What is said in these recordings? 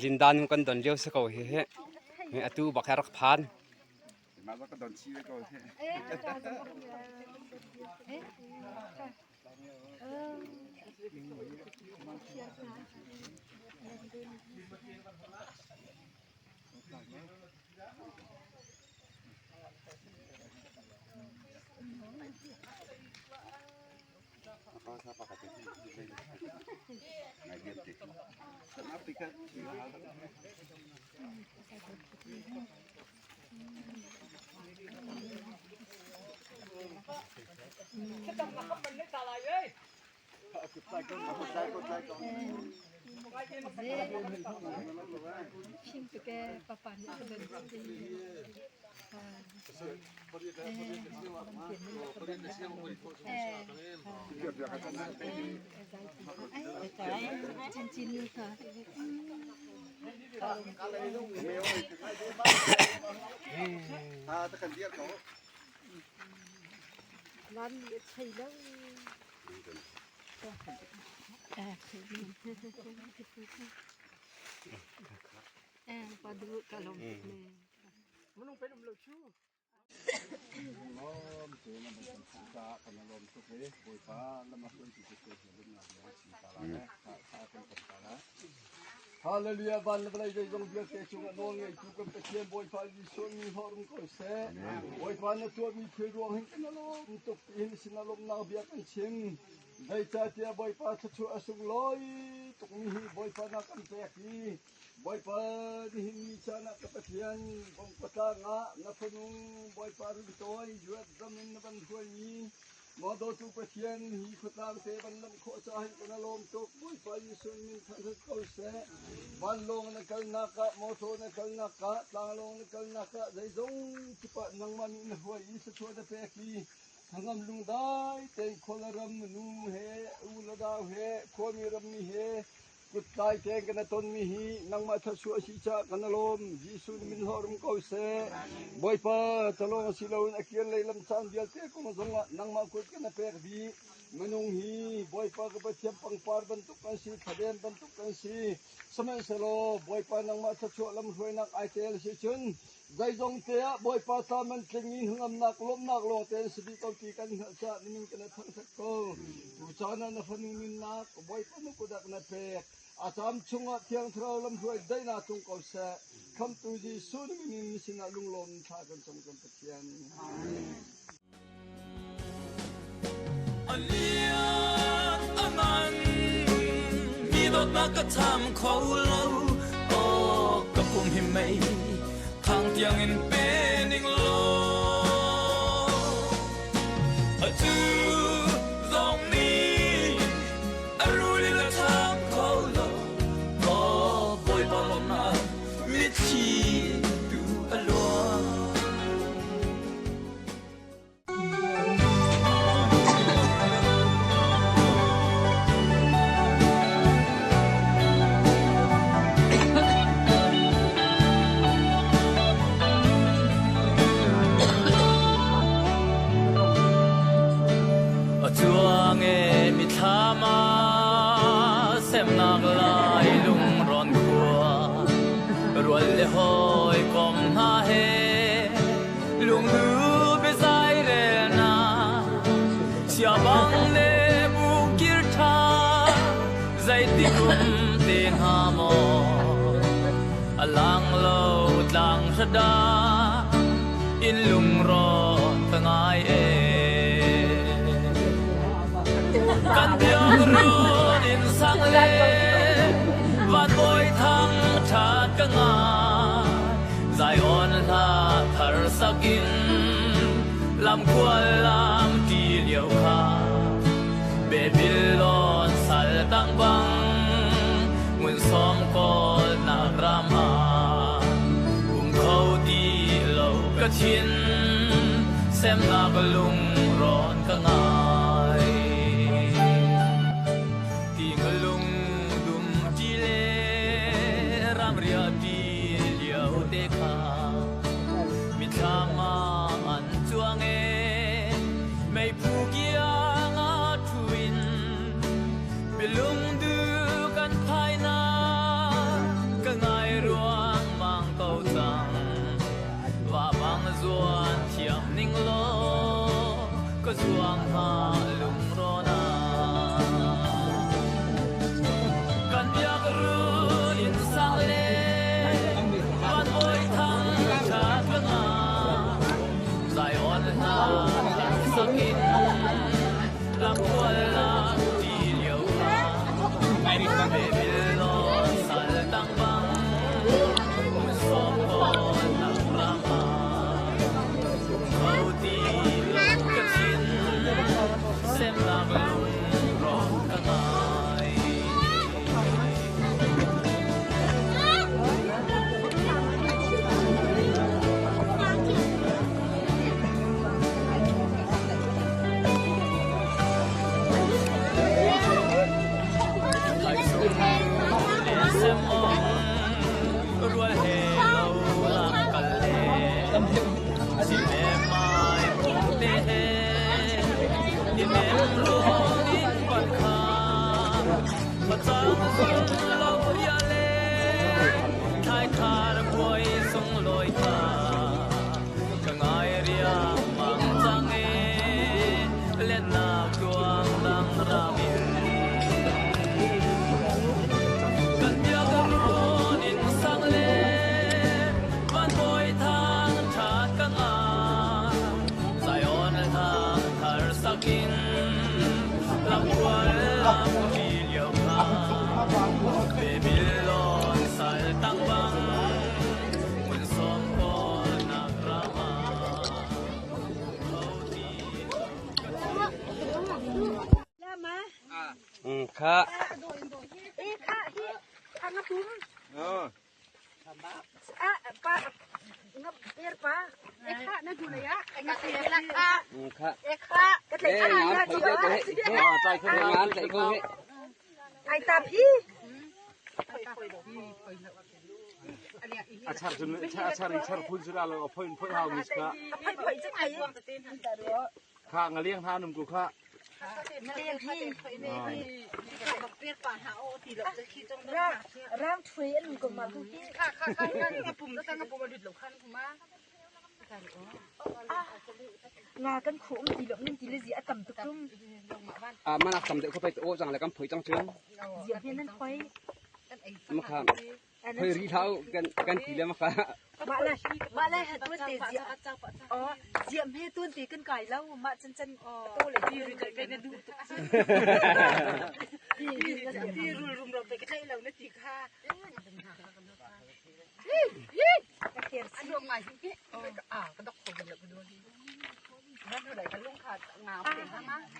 Linda nu kan don lio si ko hi hi. Atu bak he rak phan. Hallelujah van le vawlei zeizong vialte cungah nawl ngeitu kan Pathian Bawipa Jesuh min hlawh ko seh. Bawipa na tuahmi thil ruang hin kan lawm tuk tiin sinah lawmhnak bia kan chim. Zeicahtiah Bawipa thluachuah a sunglawi tukmi hi Bawipa na kan pek i Bawipa nihin ni caan ah ka Pathian bongkotlang ah na fanu Bawipa rintawi US ram in na van hruaimi maw dawtu Pathian hi khuatlang te van lamh khawh caah hin kan lawm tuk. Bawipa Jesuh min thangṭhat ko seh. Vanlawng na kalnak ah, motor na kalnak ah, tlanglawng na kalnak ah zeizong kip ah nangmah nih na hruai i thluachuah na pek i hnangam lungdai tein khual ram nu he u le nau he khuami rammi he kuttlai tein kan tonmi hi nangmah thluachuah a si caah kan lawm. Jesuh na min hlawh rum ko seh. Bawipa talawng si loin a kir lei lam caan vialte kong zongah nangmah kut kan pek dih. Minung hi Bawipa ka Pathian pangpar bantuk kan si, thladem bantuk kan si. Sihmanhsehlaw Bawipa nangmah thluachuah lamhruainak ai tel si cun zeizong te ah Bawipa ta man tling i hnangamnak lawmhnak lawng te an si dih ko ti kan hngalh caah na min kan thangṭhat ko. Tucaan ah na fanu nunnak Bawipa na kut ah na pek. A cam chungah Thiang Thlarau lamhruai daihnak tlung ko seh. Khamhtu Jesuh na min in na sinah lunglawm thla kan cam kan Pathian. Amen. A lian a ngan mi dawtnak ka cham kho lo aw ka pum hi mei thang tiang in pe ning law atu zong nih a rul in a cham kho lo aw Bawipa lawmnak mitthli tu a luang. A cuang e mithlam ah semnak lai lungrawn khua rual le hawikom hna he lungnu biazai relnak siabang le bu kir ṭha zeiti kum te hnga maw a lang lo tlang hrada in lungrawn ka ngai e kan biak run in sang le van bawi thang ṭhat ka ngai Zion hla thar sakin lamkhual lam ti lio kha Babylon sal tang bang ngun som kawl nak ram ah um kho ti lo ka thin semnak lungrawn ka ngai ti ka lung dum ti le. mang hna lungrawn ah. Kan biak run in sang le van bawi thang ṭhat ka ngah. Zion hna sak in lamkual ah ti lio kha. Babylon sal tang bang sawm kawl nak ram ah. Ho ti lo ka thin semnak lungrawk ka ngai. Rual he lo lam kal le si le mai te he ni nem ruang in pan kha pacang lo ya le thai khar buai sung loi kha ka ngai riang mang cang e len nak tuang dang ramin kan biak run in sang le van bawi thang that ka nga Zion thang thar sakin lamkual lam pi lio kha Babylon sal tang bang mun som kawl nak rama Kha. A char cun a char i char phun cu la lo a phoi in phoi hau mi kha. Kha ngaliang hna num ku kha. Rang thui an ko ma tu hi. Nga kan khu um ti lo nin ti le zi a tam tuk tum. A mana tam deuh kho pai o jang le kan phoi chang chun. Zia hian nan phoi. Makha phoi ri hlau kan kan ti le makha. Mah le mah le he tuan te zia oh ziam he tuan te kan kai lo mah chan chan to le ti ri kai na du tuk ti rul rum ro pe ka tlai lo na ti kha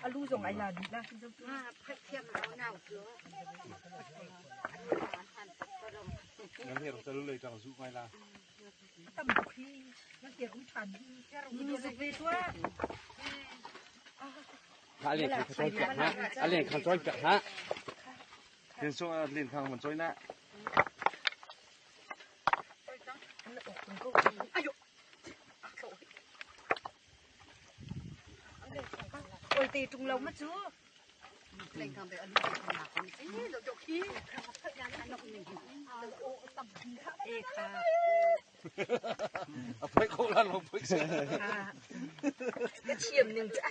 Alu zong ai la dih la. Tam tuk hi. Ni zuk ve tua. A len khang choi piak ha. A len khang choi piak ha. Hin so a len khang man choi na. Oi te tung lo ma chu. E kha. A phoi kho lan lo phoi se. Ka thiam ning cha.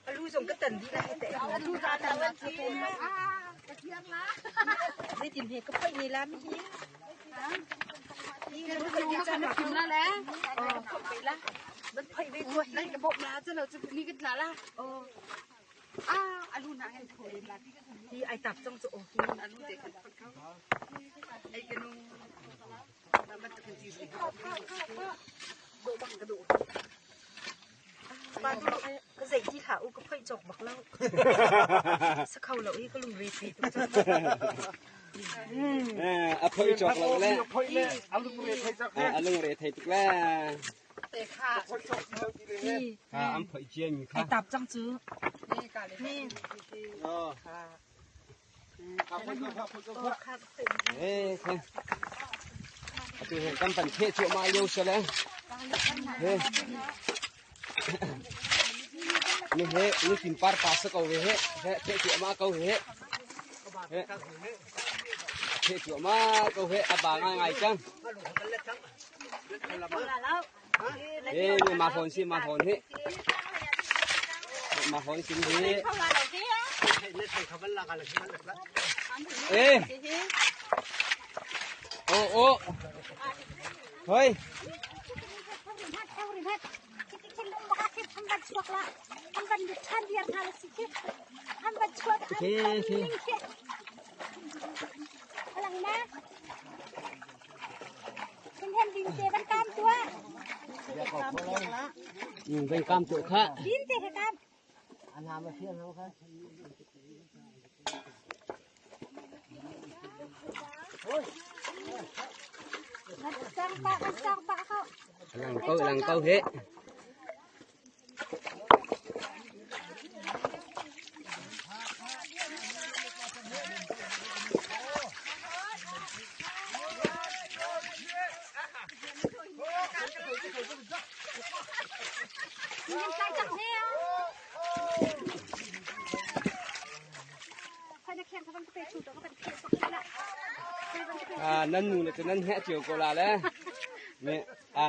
Alu zong ka tan dih lai te. Zeitin he ka phoih ne la mi hi. Ban phoih ve tua hi. Hi ai tap cang cu hi. Pa tu ka zei ti hlah u ka phoih cawk bak lo. Sa kho lo hi ka lungre thei tuk cang. A phoih cawk lo le. Phoi le a lungre thei cak he. A lungre thei tuk le. Phoi cawk ti lo ti le he. Ha an phoih cia mi kha. Ai tap cang cu. Eh, kha. Atu he kan pan the cuahmah lio si le. He. Ni he ni tin par pa sa ko ve he. He the cuahmah ko he. A theh cuahmah ko he a ba ngaingai cang. He ma phone si ma phone hi. Ma phone sim hi. Eh. Oh oh. Thôi. Okay, okay. Bên cam chỗ khác. Lang câu hết. Nan nu le cu nan heh cio ko la le.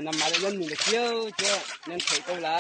Nanmah le nan nu le cio cu nan theih ko la.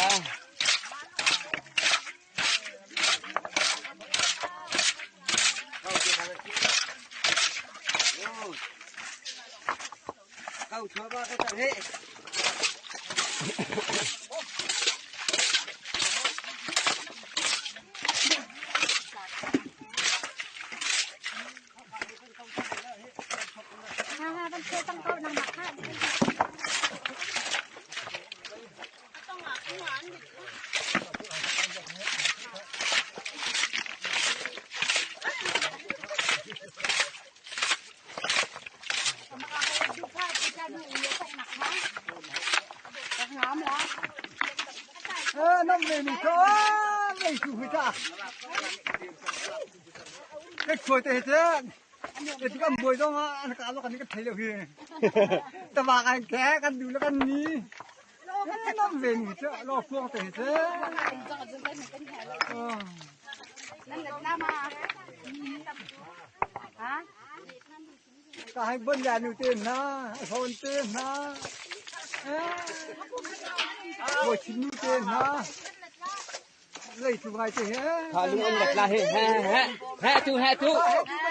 Thà lung ông lật la he he he he tu he tu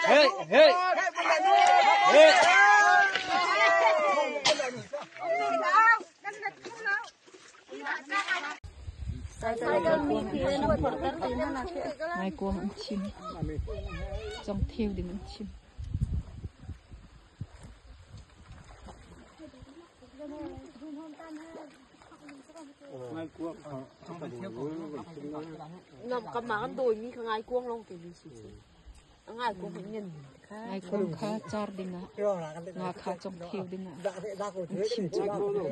he he he. Ngaikuang an chim. Congtheu ding an chim. Ngaikuang kha car ding ah nga kha congtheu ding ah an chim congtheu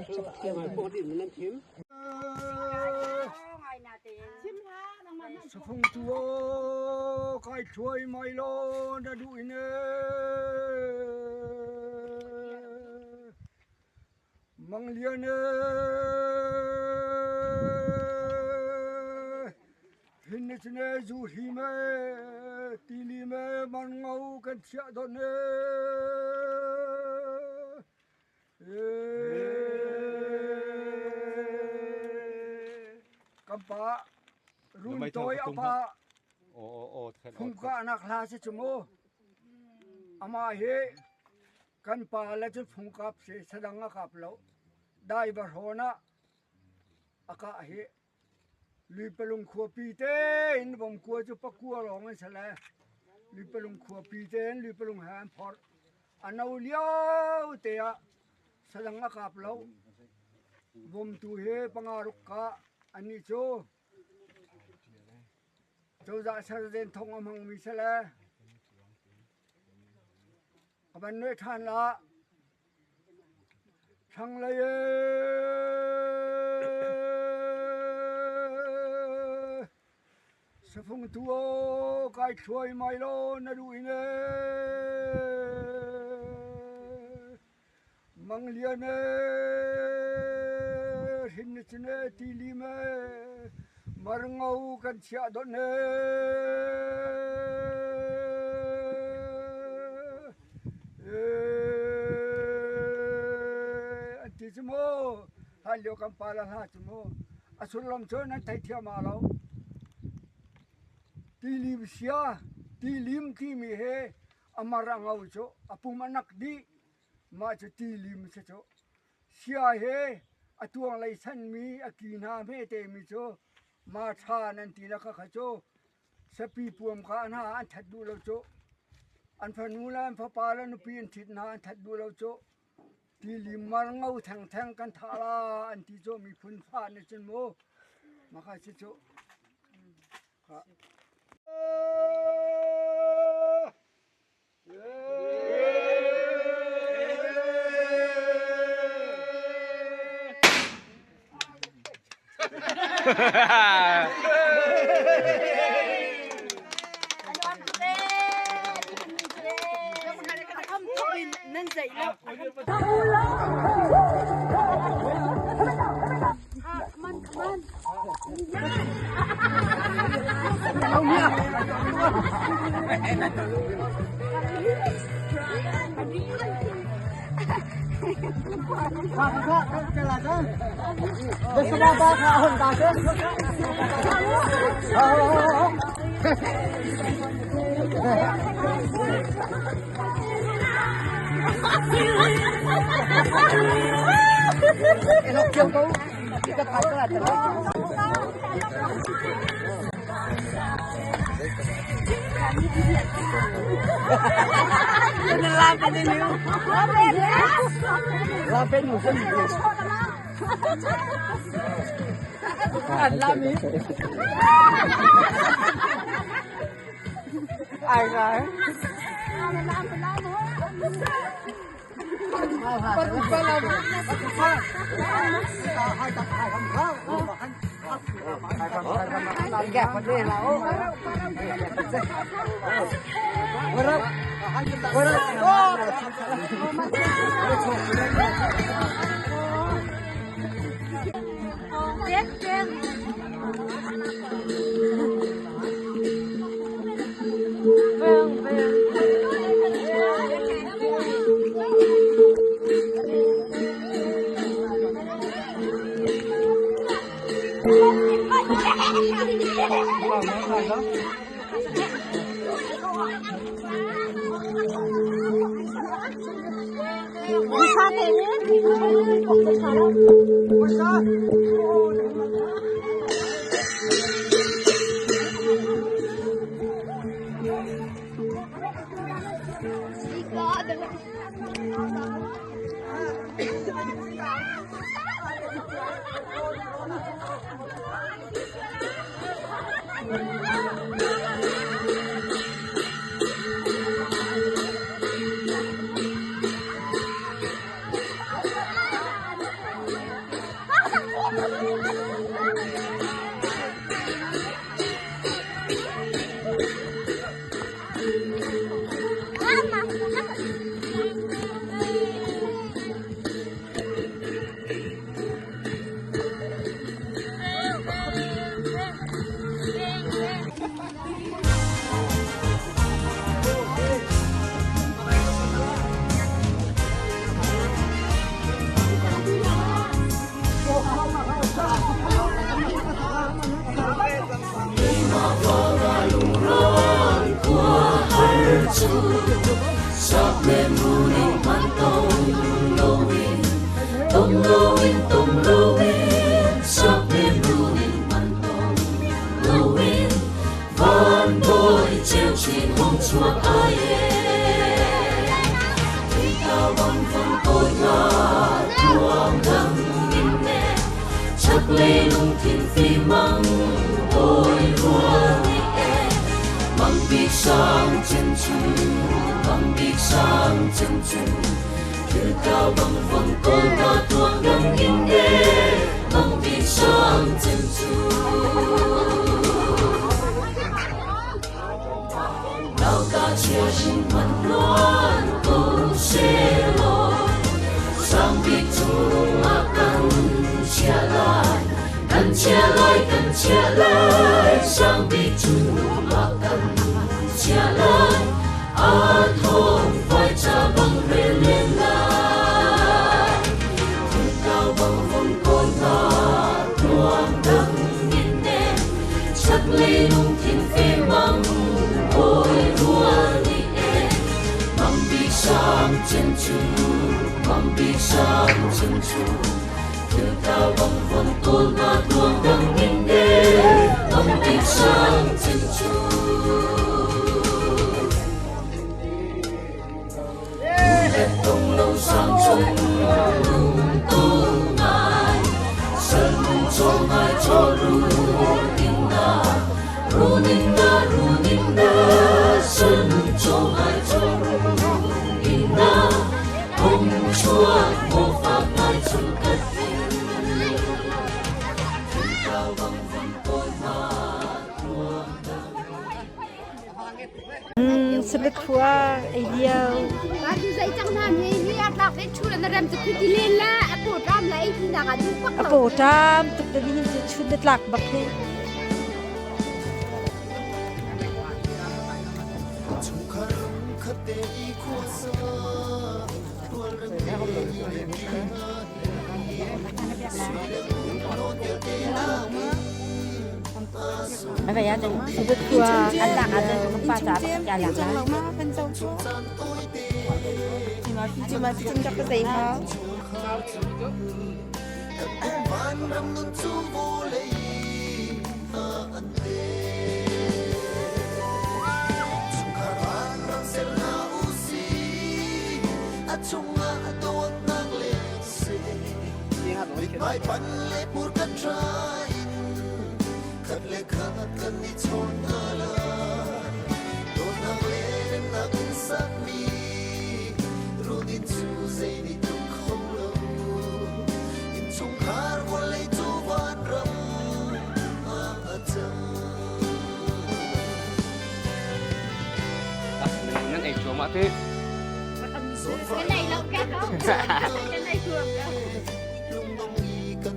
ding. Safung tu aw kai thuai mai lo na duh in Mang Lian hin ni chune zu hi me tili me man ngau kan chiah don e Kan pa run toi a pa phungkahnak hla si cu mu. Amah hi kan pa le cu phungkap si sadang a kap lo. Dai va hrawn ah a kah hi Luipalung khuapi tein Vomkua cu pakua lawng an si le Luipalung khuapi tein Luipalung he an phorh. A no lio te ah salang a kap lo. Vomtu hi panga ruk ka annih cu cozah sarzen thong a hmangmi si le a van nuai ṭhan la. Thlanglei ee safung tu aw kai thluai mai law na duh in ee Manglian ee hrin ni cun ee tilim ee marngo kan chiah donh ee. lio kan pa le hla cu mu a sullam cu nan theithiam ah lo. Tilim sia, tilim timi he a mar a ngo cu a pum a nak dih. Mah cu tilim si cu. Sia he a tuang lei sanmi a ki hna hmete mi cu ma ṭha nan ti le khakha cu Sapi puam kha hna an that duh lo cu. An fanu le an fapa le nupi an ṭhit hna an that duh lo cu. Tilim mar ngo thengtheng kan thah la an ti cu miphun fa nih cun mu. Maka si cu. Kha. Nan zeih lo. Come on, come on. sang chin chu mang bi sang chin chu thil tlau bang von kawl na tuang dang in ne mang bi sang chin chu Tong lo sang chung lung tu ngai sal nung cho ngai cho ru ning na ru ning na ru ning na sal nung cho ngai cho ru ning na hong chuan mo fa ngai chung kat Thao bang vun kawl na tuang dang Salik khua ei lio. Zei cang hna ni hi a tlak le chu le na rem chu ti len la a po tram la ei ti nak ah du pak A po tram tuk te ni chu chun na tlak bak hi. Salik khua Nan ei cuahmah teh. Kan ei lo ka kan ei thuam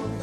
lo.